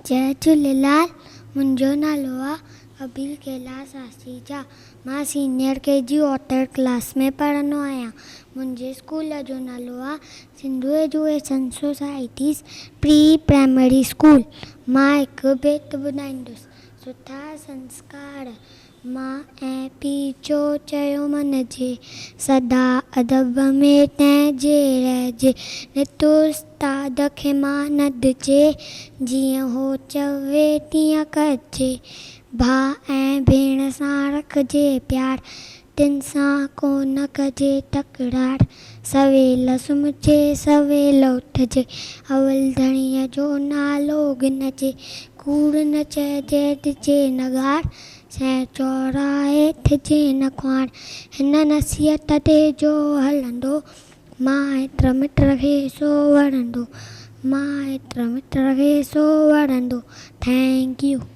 جئي جهوليلال منهنجو نالو آ ابيل ڪيلاش آسيجا مان senior K G outer class ۾ پڙهندو آهيان منهنجي اسڪول جو نالو آ Sindhu education societies pre primary school مان هڪ بيت ٻڌائيندس سٺا سنسڪار ماء ۽ پيء جو چيو مڃجي، سدا ادب ۾ تنهن جي رهجي، نت استاد کي مان ڏجي، جيئن هو چوي تيئن ڪجي، ڀاء ۽ ڀيڻ سان رکجي پيار، تن سان ڪونه ڪجي تڪرار، سويل سمهجي سويل اٿجي، اول ڌڻيء جو نالو ڳنهجي، ڪوڙ نه چئجي ڏجي نه گار، سين چوراهي ٿجي نه خوار، هن نصيحت تي جو هلندو، مائٽ مٽ کي سو وڻندو، مائٽ مٽ کي سو وڻندو. Thank you.